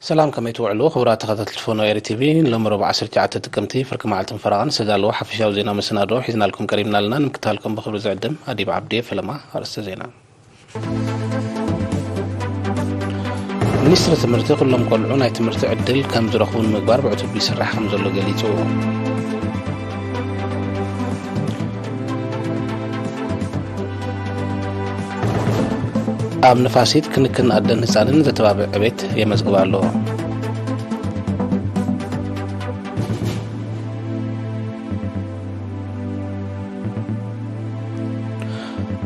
ሰላም፣ ከመይ ትውዕሉ ክቡራት ተኸታተልቲ ፎኖ ኤሪ ቲቪ? ሎሚ ረቡዕ ዓሰርተ ትሽዓተ ጥቅምቲ ፍርቂ መዓልትን ፈረቓን ዝተዳለወ ሓፈሻዊ ዜና መሰናድኦ ሒዝናልኩም ቀሪብና ኣለና። ንምክትታልኩም ብኽብሪ ዝዕድም ኣዲብ ዓብዲ። ፈለማ ኣርእስተ ዜና። ሚኒስትሪ ትምህርቲ ኩሎም ቆልዑ ናይ ትምህርቲ ዕድል ከም ዝረኽቡ ንምግባር ብዕቱብ ይስራሕ ከም ዘሎ ገሊጹ። ኣብ ንፋሲት ክንክን ኣደን ህጻንን ዘተባብዕ ዕቤት የመዝግብ ኣሎ።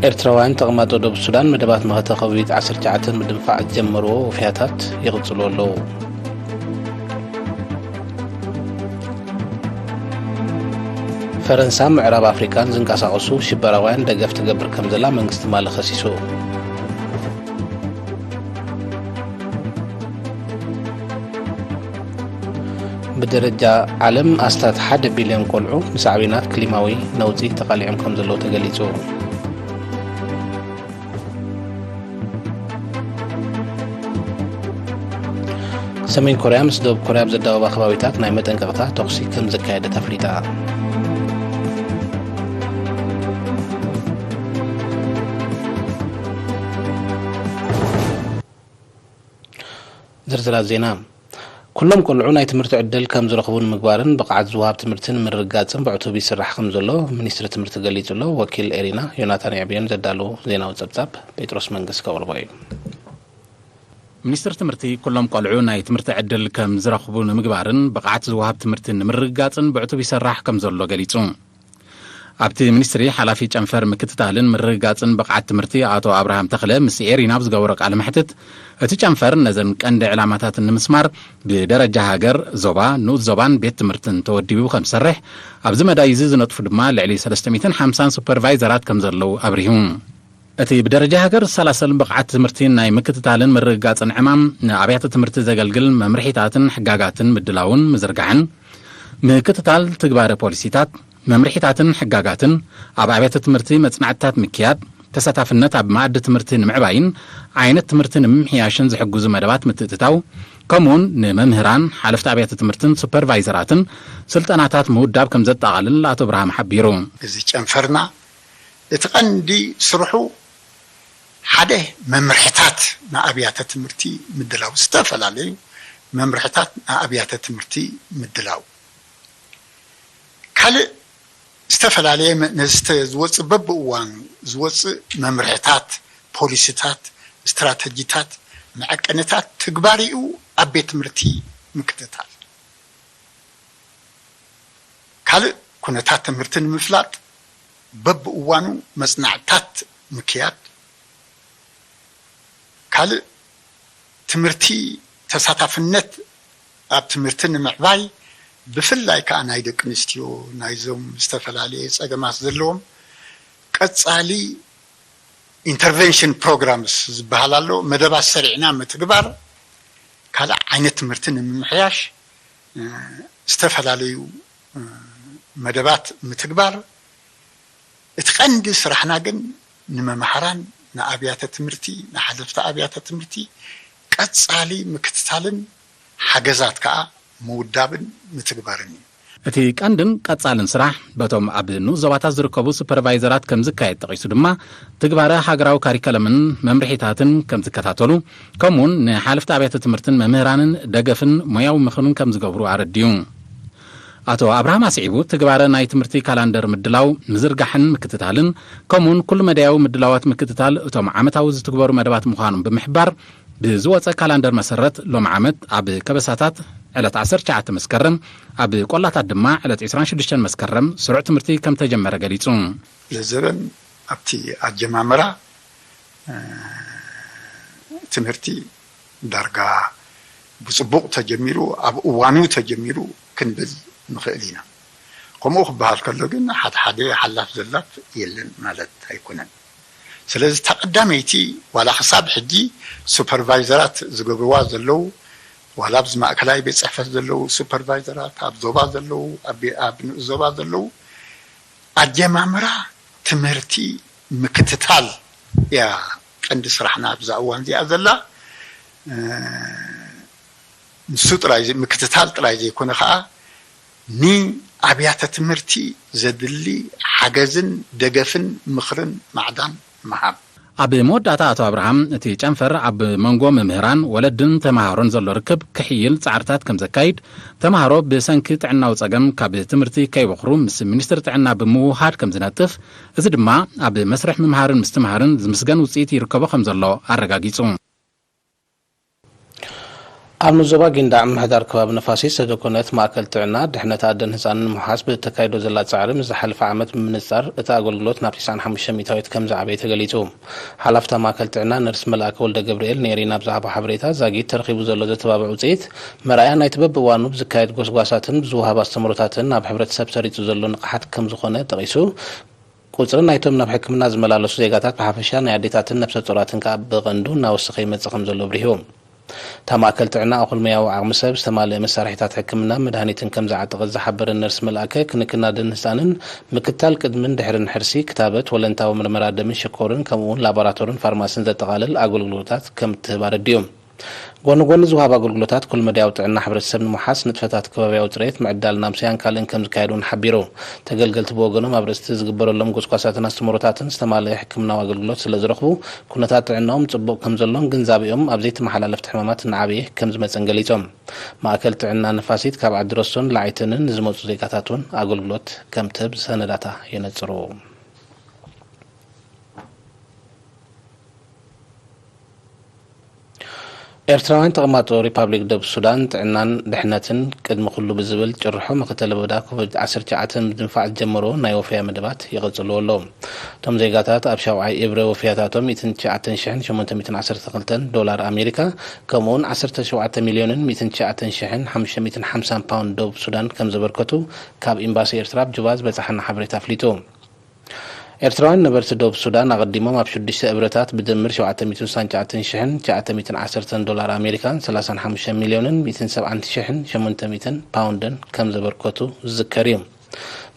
ኤርትራውያን ተቐማጦ ደቡብ ሱዳን መደባት መኸተ ኮቪድ ዓሰርተ ትሽዓተ ምድንፋዕ ዝጀመርዎ ውፍያታት ይቕጽሉ ኣለዉ። ፈረንሳ ምዕራብ ኣፍሪቃን ዝንቀሳቐሱ ሽበራውያን ደገፍ ትገብር ከም ዘላ መንግስቲ ማሊ ከሲሱ። ብደረጃ ዓለም ኣስታት ሓደ ቢልዮን ቆልዑ ንሳዕቤናት ክሊማዊ ነውጺ ተቓሊዖም ከም ዘለዉ ተገሊጹ። ሰሜን ኮርያ ምስ ደቡብ ኮርያ ኣብ ዘዳወባ ከባቢታት ናይ መጠንቀቕታ ተኹሲ ከም ዘካየደት ኣፍሊጣ። ዝርዝራት ዜና። ኩሎም ቆልዑ ናይ ትምህርቲ ዕድል ከም ዝረኽቡ ንምግባርን ብቕዓት ዝወሃብ ትምህርቲ ንምርግጋጽን ብዕቱብ ይስራሕ ከም ዘሎ ሚኒስትሪ ትምህርቲ ገሊጹ ኣሎ። ወኪል ኤሪና ዮናታን የዕብዮን ዘዳለዎ ዜናዊ ጸብጻብ ጴጥሮስ መንግስ ከቕርቦ እዩ። ሚኒስትሪ ትምህርቲ ኩሎም ቆልዑ ናይ ትምህርቲ ዕድል ከም ዝረኽቡ ንምግባርን ብቕዓት ዝወሃብ ትምህርቲ ንምርግጋጽን ብዕቱብ ይሰራሕ ከም ዘሎ ገሊጹ። ኣብቲ ሚኒስትሪ ሓላፊ ጨንፈር ምክትታልን ምርግጋጽን ብቕዓት ትምህርቲ ኣቶ ኣብርሃም ተኽለ ምስ ኤሪና ኣብ ዝገበሮ ቃለ መሕትት፣ እቲ ጨንፈር ነዘን ቀንዲ ዕላማታት ንምስማር ብደረጃ ሃገር፣ ዞባ፣ ንኡስ ዞባን ቤት ትምህርትን ተወዲቡ ከም ዝሰርሕ፣ ኣብዚ መዳይ እዚ ዝነጥፉ ድማ ልዕሊ ሰለስተ ሚእትን ሓምሳን ሱፐርቫይዘራት ከም ዘለዉ ኣብሪሁ። እቲ ብደረጃ ሃገር ዝሰላሰል ብቕዓት ትምህርቲ ናይ ምክትታልን ምርግጋጽን ዕማም፣ ንኣብያተ ትምህርቲ ዘገልግል መምርሒታትን ሕጋጋትን ምድላውን ምዝርጋሕን፣ ምክትታል ትግባረ ፖሊሲታት፣ መምርሒታትን ሕጋጋትን፣ ኣብ ኣብያተ ትምህርቲ መጽናዕትታት ምክያድ፣ ተሳታፍነት ኣብ መኣዲ ትምህርቲ ንምዕባይን ዓይነት ትምህርቲ ንምምሕያሽን ዝሕግዙ መደባት ምትእትታው፣ ከምኡውን ንመምህራን፣ ሓለፍቲ ኣብያተ ትምህርትን ሱፐርቫይዘራትን ስልጠናታት ምውዳብ ከም ዘጠቓልል ኣቶ ብርሃም ሓቢሩ። እዚ ጨንፈርና እቲ ቀንዲ ስርሑ ሓደ መምርሕታት ንኣብያተ ትምህርቲ ምድላው፣ ዝተፈላለዩ መምርሕታት ንኣብያተ ትምህርቲ ምድላው። ካልእ ዝተፈላለየ መ-፣ ነዚ ዝተ-፣ ዝወፅእ በብእዋኑ ዝወፅእ መምርሕታት፣ ፖሊሲታት፣ ስትራተጂታት፣ መዐቀኒታት ትግባሪኡ ኣብ ቤት ትምህርቲ ምክትታል። ካልእ ኩነታት ትምህርቲ ንምፍላጥ በብእዋኑ መጽናዕትታት ምክያድ። ካልእ ትምህርቲ ተሳታፍነት ኣብ ትምህርቲ ንምዕባይ ብፍላይ ከኣ ናይ ደቂ ኣንስትዮ ናይዞም ዝተፈላለየ ጸገማት ዘለዎም ቀጻሊ ኢንተርቨንሽን ፕሮግራምስ ዝበሃል ኣሎ። መደባት ሰሪዕና ምትግባር፣ ካልእ ዓይነት ትምህርቲ ንምምሕያሽ፣ እ፣ ዝተፈላለዩ፣ እ፣ መደባት ምትግባር። እቲ ቀንዲ ስራሕና ግን ንመምሃራን፣ ንኣብያተ ትምህርቲ፣ ንሓለፍቲ ኣብያተ ትምህርቲ ቀጻሊ ምክትታልን ሓገዛት ከኣ ምውዳብን ምትግባርን እዩ። እቲ ቀንድን ቀጻልን ስራሕ በቶም ኣብ ንኡስ ዞባታት ዝርከቡ ሱፐርቫይዘራት ከም ዝካየድ ጠቒሱ ድማ፣ ትግባረ ሃገራዊ ካሪከለምን መምርሒታትን ከም ዝከታተሉ፣ ከምኡውን ንሓለፍቲ ኣብያተ ትምህርትን መምህራንን ደገፍን ሞያዊ ምኽርን ከም ዝገብሩ ኣረዲኡ። ኣቶ ኣብርሃም ኣስዒቡ፣ ትግባረ ናይ ትምህርቲ ካላንደር ምድላው፣ ምዝርጋሕን ምክትታልን፣ ከምኡውን ኩሉ መዳያዊ ምድላዋት ምክትታል እቶም ዓመታዊ ዝትግበሩ መደባት ምዃኖም ብምሕባር፣ ብዝወጸ ካላንደር መሰረት፣ ሎም ዓመት ኣብ ከበሳታት ዕለት ዓሰርተ ትሽዓተ መስከረም፣ ኣብ ቆላታት ድማ ዕለት ዕስራን ሽዱሽተን መስከረም ስሩዕ ትምህርቲ ከም ተጀመረ ገሊጹ። ለዘበን ኣብቲ ኣጀማምራ፣ እ፣ ትምህርቲ ዳርጋ ብጽቡቕ ተጀሚሩ፣ ኣብ እዋኑ ተጀሚሩ ክንብል ንኽእል ኢና። ከምኡ ክበሃል ከሎ ግን፣ ሓደ ሓደ ሓላፍ ዘላፍ የለን ማለት ኣይኮነን። ስለዚ፣ እታ ቀዳመይቲ፣ ዋላ ክሳብ ሕጂ ሱፐርቫይዘራት ዝገብርዋ ዘለዉ፣ ዋላ ኣብዚ ማእከላይ ቤት ጽሕፈት ዘለዉ ሱፐርቫይዘራት፣ ኣብ ዞባ ዘለዉ፣ ኣብ ቤ-፣ ኣብ ንኡስ ዞባ ዘለዉ፣ ኣጀማምራ ትምህርቲ ምክትታል እያ ቀንዲ ስራሕና ኣብዛ እዋን እዚኣ ዘላ። እ፣ ንሱ ጥራይ ዘይ-፣ ምክትታል ጥራይ ዘይኮነ ከዓ ንኣብያተ ትምህርቲ ዘድሊ ሓገዝን ደገፍን ምኽርን ማዕዳን ምሃብ። ኣብ መወዳእታ ኣቶ ኣብርሃም፣ እቲ ጨንፈር ኣብ መንጎ መምህራን፣ ወለድን ተመሃሮን ዘሎ ርክብ ክሕይል ጻዕርታት ከም ዘካይድ፣ ተመሃሮ ብሰንኪ ጥዕናዊ ጸገም ካብ ትምህርቲ ከይበኽሩ ምስ ሚኒስትሪ ጥዕና ብምውሃድ ከም ዝነጥፍ፣ እዚ ድማ ኣብ መስርሕ ምምሃርን ምስትምሃርን ዝምስገን ውጽኢት ይርከቦ ከም ዘሎ ኣረጋጊጹ። ኣብ ንዞባ ጊንዳዕ ምምሕዳር ከባቢ ነፋሲት ዝተደኮነት ማእከል ጥዕና፣ ድሕነት ኣደን ህጻንን ንምውሓስ ብእተካይዶ ዘላ ጻዕሪ፣ ምስ ዝሓለፈ ዓመት ብምንጻር እቲ ኣገልግሎት ናብ ተስዓን ሓሙሽተ ሚእታዊት ከም ዝዓበየ ተገሊጹ። ሓላፍታ ማእከል ጥዕና ነርስ መልኣከ ወልደ ገብርኤል ንኤሪና ኣብ ዝሃቦ ሓበሬታ፣ ዛጊት ተረኺቡ ዘሎ ዘተባብዕ ውጽኢት መርኣያ ናይቲ በብእዋኑ ብዝካየድ ጎስጓሳትን ብዝወሃብ ኣስተምህሮታትን ኣብ ሕብረተሰብ ሰሪጹ ዘሎ ንቕሓት ከም ዝኾነ ጠቒሱ፣ ቁጽሪ ናይቶም ናብ ሕክምና ዝመላለሱ ዜጋታት ብሓፈሻ፣ ናይ ኣዴታትን ነብሰ ጾራትን ከኣ ብቐንዱ እናወሰኸ ይመጽእ ከም ዘሎ ኣብሪሁ። እታ ማእከል ጥዕና እኹል ሞያዊ ዓቕሚ ሰብ፣ ዝተማልአ መሳርሒታት ሕክምና፣ መድሃኒትን ከም ዝዓጠቐት ዝሓበረ ነርስ መልኣከ፣ ክንክን ኣደን ህጻንን፣ ምክታል ቅድምን ድሕርን ሕርሲ፣ ክታበት፣ ወለንታዊ ምርመራ ደምን ሽኮርን፣ ከምኡ እውን ላቦራቶርን ፋርማስን ዘጠቓልል ኣገልግሎታት ከም እትህብ ኣረዲኡ። ጎኒ ጎኒ ዝወሃብ ኣገልግሎታት ኩልመዳያዊ ጥዕና ሕብረተሰብ ንምውሓስ፣ ንጥፈታት ከባብያዊ ጽሬት፣ ምዕዳል ናምስያን ካልእን ከም ዝካየድ እውን ሓቢሩ። ተገልገልቲ ብወገኖም፣ ኣብ ርእሲ ዝግበረሎም ጎስጓሳትን ኣስተምህሮታትን ዝተማልአ ሕክምናዊ ኣገልግሎት ስለ ዝረኽቡ፣ ኩነታት ጥዕናኦም ጽቡቕ ከም ዘሎን ግንዛቤኦም ኣብ ዘይተመሓላለፍቲ ሕማማት እናዓበየ ከም ዝመጸን ገሊጾም። ማእከል ጥዕና ነፋሲት ካብ ዓዲ ረሶን ላዕይተንን ንዝመጹ ዜጋታት እውን ኣገልግሎት ከም ትህብ ሰነዳታ የነጽሩ። ኤርትራውያን ተቐማጦ ሪፓብሊክ ደቡብ ሱዳን ጥዕናን ድሕነትን ቅድሚ ኩሉ ብዝብል ጭርሖ መኸተ ለበዳ ኮቪድ ዓሰርተ ትሽዓተ ምድንፋዕ ዝጀመሩ ናይ ወፈያ መደባት ይቕጽልዎ ኣለዉ። እቶም ዜጋታት ኣብ ሻውዓይ እብረ ወፈያታቶም ሚእትን ትሽዓተን ሽሕን ሸሞንተ ሚእትን ዓሰርተ ክልተን ዶላር ኣሜሪካ፣ ከምኡውን ዓሰርተ ሸውዓተ ሚልዮንን ሚእትን ትሽዓተን ሽሕን ሓሙሽተ ሚእትን ሓምሳን ፓውንድ ደቡብ ሱዳን ከም ዘበርከቱ ካብ ኤምባሲ ኤርትራ ኣብ ጁባ ዝበጽሓና ሓበሬታ ኣፍሊጡ። ኤርትራውያን ነበርቲ ደቡብ ሱዳን ኣቐዲሞም ኣብ ሽዱሽተ እብረታት ብድምር ሸውዓተ ሚእትን ስሳን ትሽዓተን ሽሕን ትሽዓተ ሚእትን ዓሰርተን ዶላር ኣሜሪካን ሰላሳን ሓሙሽተ ሚልዮንን ሚእትን ሰብዓን ሽሕን ሸሞንተ ሚእትን ፓውንድን ከም ዘበርከቱ ዝዝከር እዩ።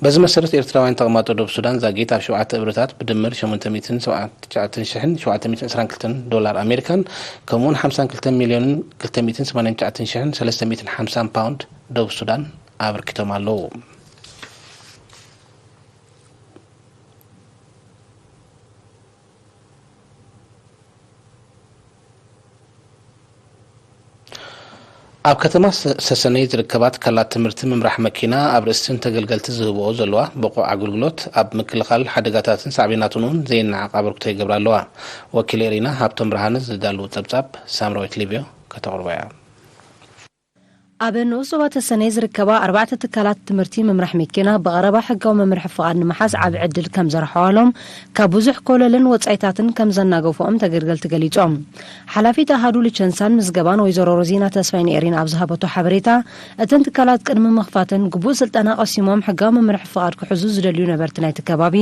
በዚ መሰረት ኤርትራውያን ተቐማጦ ደቡብ ሱዳን ዛጊት ኣብ ሸውዓተ እብረታት ብድምር ሸሞንተ ሚእትን ሰብዓን ትሽዓተን ሽሕን ሸውዓተ ሚእትን ዕስራን ክልተን ዶላር ኣሜሪካን ከምኡውን ሓምሳን ክልተን ሚልዮንን ክልተ ሚእትን ሰማንያን ትሽዓተን ሽሕን ሰለስተ ሚእትን ሓምሳን ፓውንድ ደቡብ ሱዳን ኣበርኪቶም ኣለዉ። ኣብ ከተማ ሰ-፣ ሰሰነይ ዝርከባ ትካላት ትምህርቲ ምምራሕ መኪና ኣብ ርእስን ተገልገልቲ ዝህብኦ ዘለዋ ብቑዕ ኣገልግሎት ኣብ ምክልኻል ሓደጋታትን ሳዕቤናቱን እውን ዘይነዓቕ ኣበርክቶ ይገብራ ኣለዋ። ወኪል ኤሪና ሃብቶም ብርሃነ ዝዳለዉ ጸብጻብ ሳምራዊት ሊብዮ ከተቕርቦ እያ። ኣብ ንኡስ ዞባ ተሰነይ ዝርከባ ኣርባዕተ ትካላት ትምህርቲ ምምራሕ መኪና ብቐረባ ሕጋዊ መምርሒ ፍቓድ ንምሓዝ ዓቢ ዕድል ከም ዘርሓዋሎም፣ ካብ ብዙሕ ኮለልን ወጻኢታትን ከም ዘናገፍኦም ተገልገልቲ ገሊጾም። ሓላፊት ኣሃዱ ሊቸንሳን ምዝገባን ወይዘሮ ሮዚና ተስፋይ ንኤሪና ኣብ ዝሃበቶ ሓበሬታ፣ እተን ትካላት ቅድሚ ምኽፋተን ግቡእ ስልጠና ቀሲሞም ሕጋዊ መምርሒ ፍቓድ ክሕዙ ዝደልዩ ነበርቲ ናይቲ ከባቢ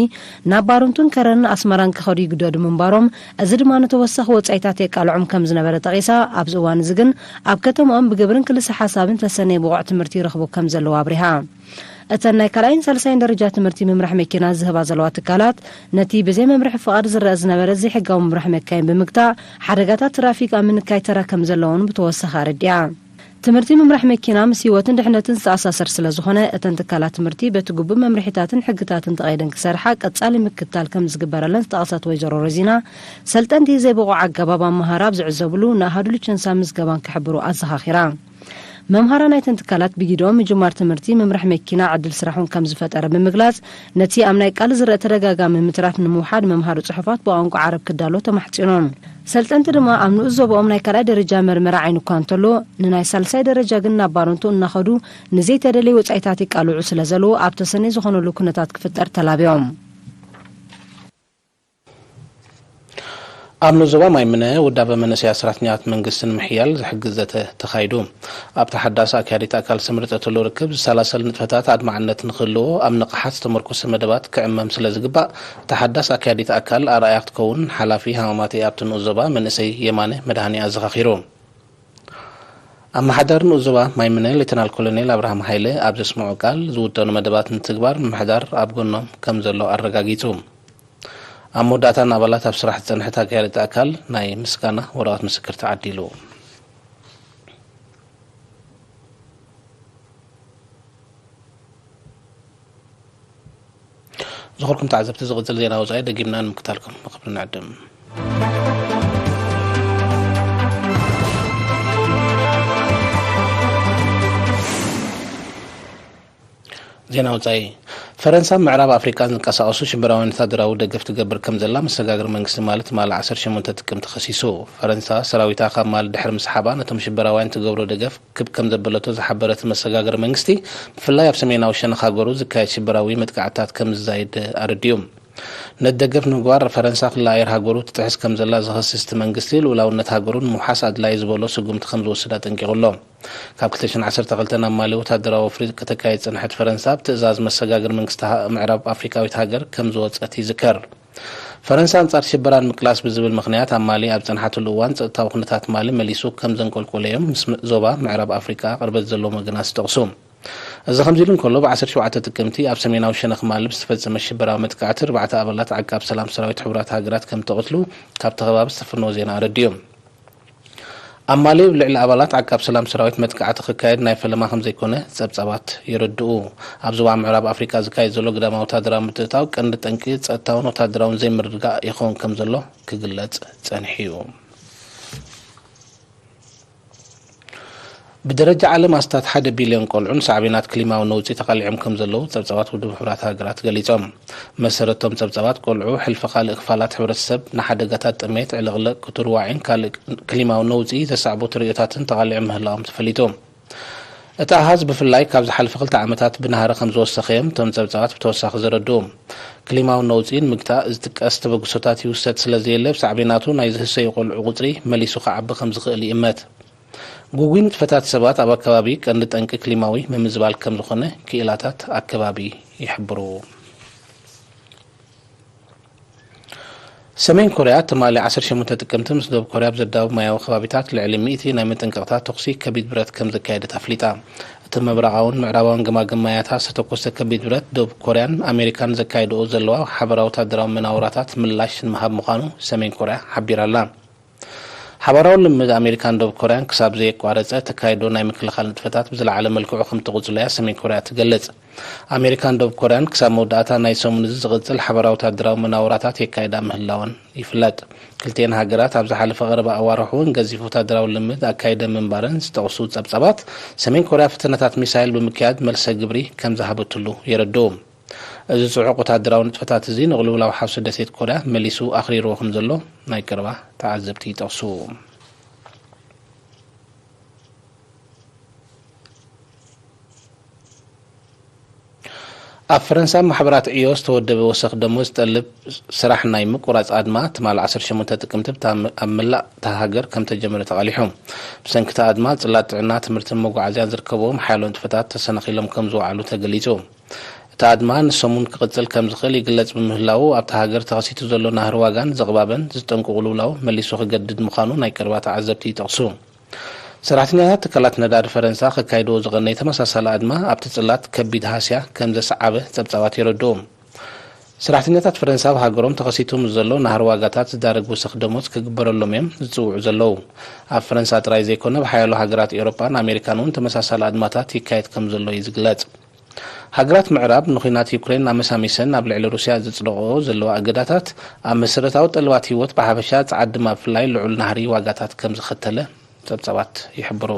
ናብ ባረንቱን ከረንን ኣስመራን ክኸዱ ይግደዱ ምንባሮም፣ እዚ ድማ ንተወሳኺ ወጻኢታት የቃልዖም ከም ዝነበረ ጠቒሳ፣ ኣብዚ እዋን እዚ ግን ኣብ ከተማኦም ብግብርን ክልሰ ሓሳብን ተሰነይ ብቑዕ ትምህርቲ ይረኽቡ ከም ዘለዉ ኣብሪሃ። እተን ናይ ካልኣይን ሳልሳይን ደረጃ ትምህርቲ ምምራሕ መኪና ዝህባ ዘለዋ ትካላት፣ ነቲ ብዘይ መምርሒ ፍቓድ ዝረአ ዝነበረ ዘይሕጋዊ ምምራሕ መካይን ብምግታእ፣ ሓደጋታት ትራፊክ ኣብ ምንካይ ተራ ከም ዘለወን ብተወሳኺ ኣረዲኣ። ትምህርቲ ምምራሕ መኪና ምስ ህይወትን ድሕነትን ዝተኣሳሰር ስለ ዝኾነ፣ እተን ትካላት ትምህርቲ በቲ ግቡእ መምርሒታትን ሕግታትን ተቐይደን ክሰርሓ ቀጻሊ ምክትታል ከም ዝግበረለን ዝጠቐሰት ወይዘሮ ሮዚና፣ ሰልጠንቲ ዘይብቑዕ ኣገባብ ኣመሃራ ኣብ ዝዕዘብሉ ንኣሃዱ ሊቸንሳ ምዝገባን ክሕብሩ ኣዘኻኺራ። መምሃራ ናይተን ትካላት ብጊድኦም ምጅማር ትምህርቲ ምምራሕ መኪና ዕድል ስራሕ እውን ከም ዝፈጠረ ብምግላጽ፣ ነቲ ኣብ ናይ ቃል ዝረአ ተደጋጋሚ ምትራፍ ንምውሓድ መምሃሪ ጽሑፋት ብቋንቋ ዓረብ ክዳሎ ተማሕጺኖም። ሰልጠንቲ ድማ ኣብ ንኡስ ዞባኦም ናይ ካልኣይ ደረጃ መርመራ ዓይኒ እኳ እንተሎ፣ ንናይ ሳልሳይ ደረጃ ግን ናብ ባረንቱ እናኸዱ ንዘይተደለየ ወጻኢታት ይቃልዑ ስለ ዘለዉ፣ ኣብ ተሰነይ ዝኾነሉ ኩነታት ክፍጠር ተላብዮም። ኣብ ንኡስ ዞባ ማይምነ ውዳበ መንእሰያት ሰራሕተኛታት መንግስቲ ንምሕያል ዝሕግዝ ዘተ ተኻይዱ። ኣብ ተሓዳሲ ኣካያዲት ኣካል ዝተመርጸተሉ ርክብ ዝሰላሰል ንጥፈታት ኣድማዕነት ንክህልዎ ኣብ ንቕሓት ዝተመርኮሰ መደባት ክዕመም ስለ ዝግባእ፣ ተሓዳሲ ኣካያዲት ኣካል ኣርኣያ ክትከውን ሓላፊ ሃማማተኢ ኣብቲ ንኡስ ዞባ መንእሰይ የማነ መድሃኔ ኣዘኻኺሩ። ኣመሓዳሪ ንኡስ ዞባ ማይምነ ሌተናል ኮሎኔል ኣብርሃም ሃይለ ኣብ ዘስምዖ ቃል፣ ዝውጠኑ መደባት ንትግባር ምምሕዳር ኣብ ጎኖም ከም ዘሎ ኣረጋጊጹ። ኣብ መወዳእታ ንኣባላት ኣብ ስራሕ ዝጸንሐት ኣካያዲት ኣካል ናይ ምስጋና ወረቐት ምስክር ተዓዲሉ። ዝኸበርኩም ተዓዘብቲ፣ ዝቕጽል ዜና ወጻኢ ደጊምና ንምክታልኩም ብኽብሪ ንዕድም። ዜና ወጻኢ። ፈረንሳ ኣብ ምዕራብ ኣፍሪቃ ዝንቀሳቐሱ ሽበራውያን ወታደራዊ ደገፍ ትገብር ከም ዘላ መሰጋገሪ መንግስቲ ማሊ ትማሊ ዓሰርተ ሸሞንተ ጥቅምቲ ከሲሱ። ፈረንሳ ሰራዊታ ካብ ማሊ ድሕሪ ምስሓባ ነቶም ሽበራውያን ትገብሮ ደገፍ ክብ ከም ዘበለቶ ዝሓበረ እቲ መሰጋገሪ መንግስቲ፣ ብፍላይ ኣብ ሰሜናዊ ሸነኽ ሃገሩ ዝካየድ ሽበራዊ መጥቃዕትታት ከም ዝዛይድ ኣረዲኡ። ነቲ ደገፍ ንምግባር ፈረንሳ ክሊ ኣየር ሃገሩ ትጥሕስ ከም ዘላ ዝኸስስ እቲ መንግስቲ፣ ልኡላውነት ሃገሩ ንምውሓስ ኣድላዪ ዝበሎ ስጉምቲ ከም ዝወስድ ኣጠንቂቑ ኣሎ። ካብ ክልተ ሽሕን ዓሰርተ ክልተ ናብ ማሊ ወታደራዊ ወፍሪ ከተካይድ ዝጸንሐት ፈረንሳ፣ ብትእዛዝ መሰጋገሪ መንግስቲ ሃ-፣ ምዕራብ ኣፍሪቃዊት ሃገር ከም ዝወጸት ይዝከር። ፈረንሳ ኣንጻር ሽበራ ንምቅላስ ብዝብል ምኽንያት ኣብ ማሊ ኣብ ጸንሓትሉ እዋን፣ ጸጥታዊ ኩነታት ማሊ መሊሱ ከም ዘንቆልቆለዮም ምስ ም-፣ ዞባ ምዕራብ ኣፍሪቃ ቅርበት ዘለዎም ወገናት ዝጠቕሱ። እዚ ከምዚ ኢሉ እንከሎ፣ ብ ዓሰርተ ሸውዓተ ጥቅምቲ ኣብ ሰሜናዊ ሸነኽ ማሊ ብዝተፈጸመ ሽበራዊ መጥቃዕቲ፣ ኣርባዕተ ኣባላት ዓቃብ ሰላም ሰራዊት ሕቡራት ሃገራት ከም እተቐትሉ ካብቲ ከባቢ ዝተፈነወ ዜና ኣረዲኡ። ኣብ ማሊ ኣብ ልዕሊ ኣባላት ዓቃብ ሰላም ሰራዊት መጥቃዕቲ ክካየድ ናይ ፈለማ ከም ዘይኮነ ጸብጻባት የረድኡ። ኣብ ዞባ ምዕራብ ኣፍሪቃ ዝካየድ ዘሎ ግዳማዊ ወታደራዊ ምትእትታው ቀንዲ ጠንቂ ጸጥታውን ወታደራውን ዘይምርግጋእ ይኸውን ከም ዘሎ ክግለጽ ጸኒሑ እዩ። ብደረጃ ዓለም ኣስታት ሓደ ቢልዮን ቆልዑ ንሳዕቤናት ክሊማዊ ነውጺ ተቓሊዖም ከም ዘለዉ ጸብጻባት ውድብ ሕቡራት ሃገራት ገሊጾም። መሰረት እቶም ጸብጻባት፣ ቆልዑ ሕልፊ ካልእ ክፋላት ሕብረተሰብ ንሓደጋታት ጥሜት፣ ዕልቕልቕ፣ ክቱር ዋዒን ካልእ ክሊማዊ ነውጺ ዘሳዕቡ ተርእዮታትን ተቓሊዖም ምህላዎም ተፈሊጡ። እቲ ኣሃዝ ብፍላይ ካብ ዝሓለፈ ክልተ ዓመታት ብናህሪ ከም ዝወሰኸ እዮም እቶም ጸብጻባት ብተወሳኺ ዘረድኡ። ክሊማዊ ነውጺ ንምግታእ ዝጥቀስ ተበግሶታት ይውሰድ ስለ ዘየለ፣ ብሳዕቤናቱ ናይ ዝህሰዩ ቆልዑ ቁጽሪ መሊሱ ክዓቢ ከም ዝኽእል ይእመት። ግጉይ ንጥፈታት ሰባት ኣብ ኣከባቢ ቀንዲ ጠንቂ ክሊማዊ ምምዝባል ከም ዝኾነ ክኢላታት ኣከባቢ ይሕብሩ። ሰሜን ኮርያ ትማሊ ዓሰርተ ሸሞንተ ጥቅምቲ ምስ ደቡብ ኮርያ ኣብ ዘዳውብ ማያዊ ከባቢታት ልዕሊ ሚእቲ ናይ መጠንቀቕታ ተኹሲ ከቢድ ብረት ከም ዘካየደት ኣፍሊጣ። እቲ ምብራቓውን ምዕራባውን ገማግም ማያታት ዝተተኮሰ ከቢድ ብረት፣ ደቡብ ኮርያን ኣሜሪካን ዘካይድኦ ዘለዋ ሓበራዊ ወታደራዊ መናውራታት ምላሽ ንምሃብ ምዃኑ ሰሜን ኮርያ ሓቢራ ኣላ። ሓባራዊ ልምምድ ኣሜሪካን ደቡብ ኮርያን ክሳብ ዘየቋረጸ፣ ተካይዶ ናይ ምክልኻል ንጥፈታት ብዝለዓለ መልክዑ ከም ትቕጽሎ እያ ሰሜን ኮርያ ትገልጽ። ኣሜሪካን ደቡብ ኮርያን ክሳብ መወዳእታ ናይ ሰሙን እዚ ዝቕጽል ሓባራዊ ወታደራዊ መናውራታት የካይዳ ምህላወን ይፍለጥ። ክልቲኤን ሃገራት ኣብ ዝሓለፈ ቀረባ ኣዋርሕ እውን ገዚፍ ወታደራዊ ልምምድ ኣካይደ ምንባረን ዝጠቕሱ ጸብጻባት፣ ሰሜን ኮርያ ፈተነታት ሚሳይል ብምክያድ መልሰ ግብሪ ከም ዝሃበትሉ የረድኡ። እዚ ጽዑቕ ወታደራዊ ንጥፈታት እዚ ንቕልውላው ሓውሲ ደሴት ኮርያ መሊሱ ኣኽሪርዎ ከም ዘሎ ናይ ቀረባ ተዓዘብቲ ይጠቕሱ። ኣብ ፈረንሳ ማሕበራት ዕዮ ዝተወደበ ወሰኽ ደሞዝ ዝጠልብ ስራሕ ናይ ምቁራጽ ኣድማ ትማል ዓሰርተ ሸሞንተ ጥቅምቲ ብታ-፣ ኣብ መላእ እታ ሃገር ከም ተጀመረ ተቓሊሑ። ብሰንኪ እቲ ኣድማ፣ ጽላት ጥዕና፣ ትምህርትን መጓዓዝያን ዝርከብዎም ሓያሎ ንጥፈታት ተሰናኺሎም ከም ዝወዓሉ ተገሊጹ። እቲ ኣድማ ንሰሙን ክቕጽል ከም ዝኽእል ይግለጽ ብምህላዉ፣ ኣብታ ሃገር ተኸሲቱ ዘሎ ናህሪ ዋጋን ዘቕባበን ዝጠንቁ ቅልውላው መሊሱ ክገድድ ምዃኑ ናይ ቀረባ ተዓዘብቲ ይጠቕሱ። ሰራሕተኛታት ትካላት ነዳዲ ፈረንሳ ከካይድዎ ዝቐነየ ተመሳሳሊ ኣድማ ኣብቲ ጽላት ከቢድ ሃስያ ከም ዘሰዓበ ጸብጻባት የረድኡ። ሰራሕተኛታት ፈረንሳ ኣብ ሃገሮም ተኸሲቱ ምስ ዘሎ ናህሪ ዋጋታት ዝዳረግ ወሰኽ ደሞዝ ክግበረሎም እዮም ዝጽውዑ ዘለዉ። ኣብ ፈረንሳ ጥራይ ዘይኮነ፣ ብሓያሎ ሃገራት ኤውሮጳን ኣሜሪካን እውን ተመሳሳሊ ኣድማታት ይካየድ ከም ዘሎ እዩ ዝግለጽ። ሃገራት ምዕራብ ንኹናት ዩክሬን ኣመሳሚሰን ኣብ ልዕሊ ሩስያ ዘጽደቕኦ ዘለዋ እገዳታት፣ ኣብ መሰረታዊ ጠለባት ህይወት ብሓፈሻ፣ ጸዓት ድማ ብፍላይ ልዑል ናህሪ ዋጋታት ከም ዘኸተለ ጸብጻባት ይሕብሩ።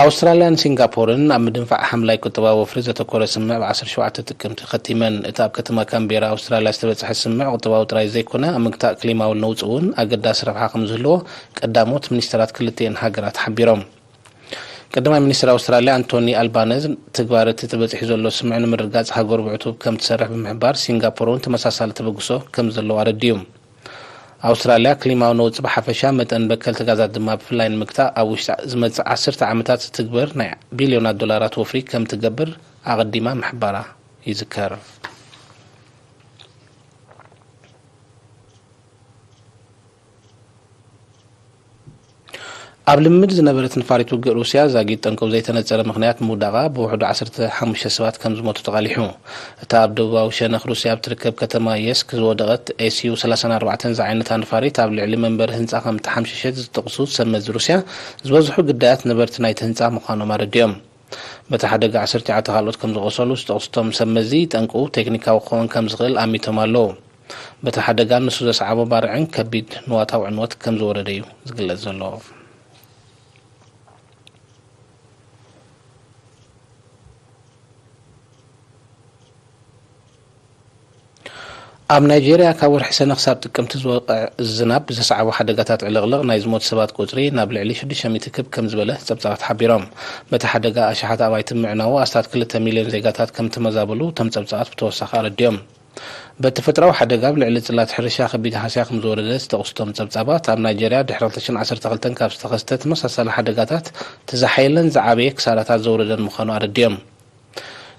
ኣውስትራልያን ሲንጋፖርን ኣብ ምድንፋዕ ሓምላይ ቁጠባዊ ወፍሪ ዘተኮረ ስምምዕ ብ ዓሰርተ ሸውዓተ ጥቅምቲ ኸቲመን። እቲ ኣብ ከተማ ካምቤራ ኣውስትራልያ ዝተበጽሐ ስምምዕ ቁጠባዊ ጥራይ ዘይኮነ፣ ኣብ ምግታእ ክሊማዊ ነውጺ እውን ኣገዳሲ ረብሓ ከም ዝህልዎ ቀዳሞት ሚኒስተራት ክልቲኤን ሃገራት ሓቢሮም። ቀዳማይ ሚኒስተር ኣውስትራልያ ኣንቶኒ ኣልባነዝ፣ ትግባረ እቲ ተበጺሑ ዘሎ ስምምዕ ንምርግጋጽ ሃገሩ ብዕቱብ ከም ትሰርሕ ብምሕባር፣ ሲንጋፖር እውን ተመሳሳሊ ተበግሶ ከም ዘለዋ ኣረዲኡ። ኣውስትራልያ ክሊማዊ ነውጺ ብሓፈሻ፣ መጠን በከልቲ ጋዛት ድማ ብፍላይ ንምግታእ፣ ኣብ ውሽጢ ዝመጽእ ዓሰርተ ዓመታት ዝትግበር ናይ ቢልዮናት ዶላራት ወፍሪ ከም ትገብር ኣቐዲማ ምሕባራ ይዝከር። ኣብ ልምድ ዝነበረት ነፋሪት ውግእ ሩስያ ዛጊድ ጠንቁ ብዘይተነጸረ ምኽንያት ምውዳቓ ብውሕዱ ዓሰርተ ሓሙሽተ ሰባት ከም ዝሞቱ ተቓሊሑ። እታ ኣብ ደቡባዊ ሸነኽ ሩስያ ኣብ ትርከብ ከተማ የስክ ዝወደቐት ኤስዩ ሰላሳን ኣርባዕተን ዝዓይነታ ነፋሪት ኣብ ልዕሊ መንበሪ ህንጻ ከም እተሓምሸሸት ዝጠቕሱ ሰብ መዚ ሩስያ፣ ዝበዝሑ ግዳያት ነበርቲ ናይቲ ህንጻ ምዃኖም ኣረዲኦም። በቲ ሓደጋ ዓሰርተ ትሽዓተ ካልኦት ከም ዝቖሰሉ ዝጠቕሱ እቶም ሰብ መዚ፣ ጠንቁ ቴክኒካዊ ክኸውን ከም ዝኽእል ኣሚቶም ኣለዉ። በቲ ሓደጋ ንሱ ዘስዓቦ ባርዕን ከቢድ ንዋታዊ ዕንወት ከም ዝወረደ እዩ ዝግለጽ ዘሎ። ኣብ ናይጄርያ ካብ ወርሒ ሰነ ክሳብ ጥቅምቲ ዝወቕዕ ዝናብ ዘስዓቦ ሓደጋታት ዕልቕልቕ ናይ ዝሞቱ ሰባት ቁጽሪ ናብ ልዕሊ ሽዱሽተ ሚእቲ ክብ ከም ዝበለ ጸብጻባት ሓቢሮም። በቲ ሓደጋ ኣሽሓት ኣባይቲ ምዕናዉ ኣስታት ክልተ ሚልዮን ዜጋታት ከም ተመዛበሉ እቶም ጸብጻባት ብተወሳኺ ኣረዲኦም። በቲ ተፈጥሮኣዊ ሓደጋ ኣብ ልዕሊ ጽላት ሕርሻ ከቢድ ሃስያ ከም ዝወረደ ዝተቕሱ እቶም ጸብጻባት፣ ኣብ ናይጄርያ ድሕሪ ክልተ ሽሕን ዓሰርተ ክልተን ካብ ዝተኸስተ ተመሳሳሊ ሓደጋታት እቲ ዝሓየለን ዝዓበየ ክሳራታት ዘውረደን ምዃኑ ኣረዲኦም።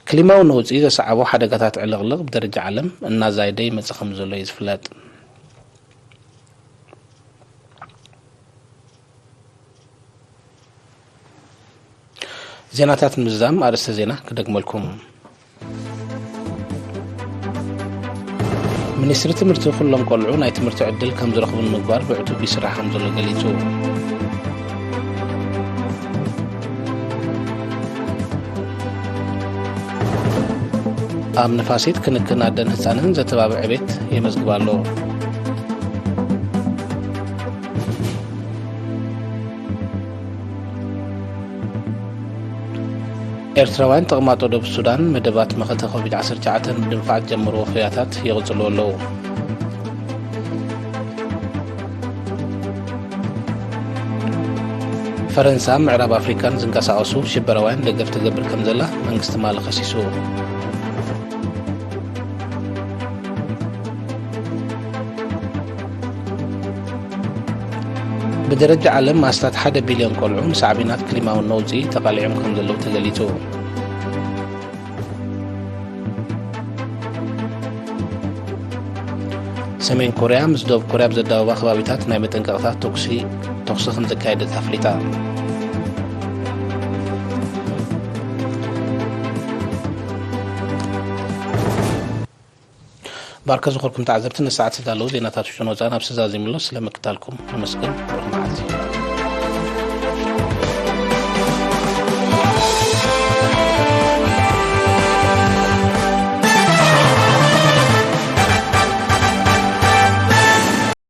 ክሊማዊ ነውጺ ዘስዓቦ ሓደጋታት ዕልቕልቕ ብደረጃ ዓለም እናዛየደ ይመጽእ ከም ዘሎ እዩ ዝፍለጥ። ዜናታት ንምዝዛም ኣርእስተ ዜና ክደግመልኩም። ሚኒስትሪ ትምህርቲ ኩሎም ቆልዑ ናይ ትምህርቲ ዕድል ከም ዝረኽቡ ንምግባር ብዕቱብ ይስራሕ ከም ዘሎ ገሊጹ። ኣብ ንፋሲት ክንክን ኣደን ህጻንን ዘተባብዕ ዕቤት የመዝግብ ኣሎ። ኤርትራውያን ተቕማጦ ደቡብ ሱዳን መደባት መኸተ ኮቪድ ዓሰርተ ትሽዓተ ንምድንፋዕ ዝጀመርዎ ፍርያታት ይቕጽሉ ኣለዉ። ፈረንሳ ምዕራብ ኣፍሪካን ዝንቀሳቐሱ ሽበራውያን ደገፍ ትገብር ከም ዘላ መንግስቲ ማሊ ከሲሱ። ብደረጃ ዓለም ኣስታት ሓደ ቢልዮን ቆልዑ ንሳዕቤናት ክሊማዊ ነውጺ ተቓሊዖም ከም ዘለዉ ተገሊጹ። ሰሜን ኮርያ ምስ ደቡብ ኮርያ ኣብ ዘዳወባ ከባቢታት ናይ መጠንቀቕታ ተኩሲ ተኩሲ ከም ዘካየደት ኣፍሊጣ። ባርከ ዝኾንኩም ተዓዘብቲ፣ ንሰዓት ዝተዳለዉ ዜናታት ውሽጥን ወጻእን ኣብ ስዛዚምሎ ስለ ምክታልኩም ነመስግን። ብሩኽ መዓልቲ።